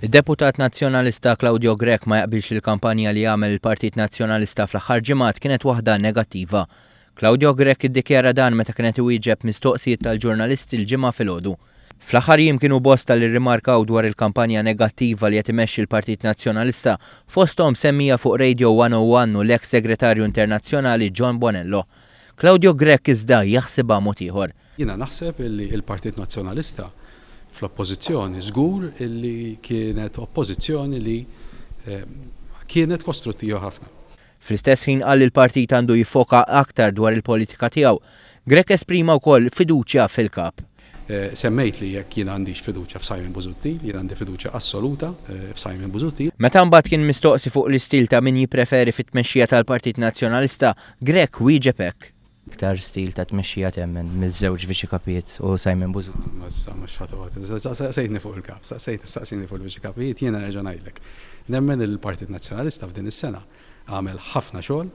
Id-deputat Nazzjonalista Claudio Grech ma jaqbilx li l-kampanja li għamel il-Partit Nazzjonalista fl-aħħar ġimgħat kienet waħda negattiva. Claudio Grech iddikjara dan meta kien qed iwieġeb mistoqsijiet tal-ġurnalisti l-Ġimgħa filgħodu. Fl-aħħar jiem kienu bosta li rrimarkaw dwar il-kampanja negattiva li qed imexxi l-Partit Nazzjonalista, fosthom semmija fuq Radio 101 u l-eks Segretarju Internazzjonali John Bonello. Claudio Grech iżda jaħsibha mod ieħor. Jiena naħseb illi l-Partit Nazzjonalista fl-Oppożizzjoni żgur illi kienet Oppożizzjoni li kienet kostruttiva ħafna. Fl-istess ħin qal li l-partit għandu jiffoka aktar dwar il-politika tiegħu. Grech esprima wkoll fiduċja fil-Kap. Semmejt li jekk jiena għandix fiduċja f'Simon Busuttil, jiena għandi fiduċja assoluta f'Simon Busuttil. Meta mbagħad kien mistoqsi fuq l-istil ta' min jippreferi fit-tmexxija tal-Partit Nazzjonalista, Grech wieġeb hekk. Iktar stil ta' tmexxija temmen miż-żewġ Viċi Kapijiet u Simon Busuttil? Issa mhux ħa toqgħod. Saqsejtni fuq il-Kap, saqsejtni staqsini fuq il-Viċi Kapijiet, jiena nerġa' ngħidlek. Nemmen li l-Partit Nazzjonalista f'din is-sena għamel ħafna xogħol.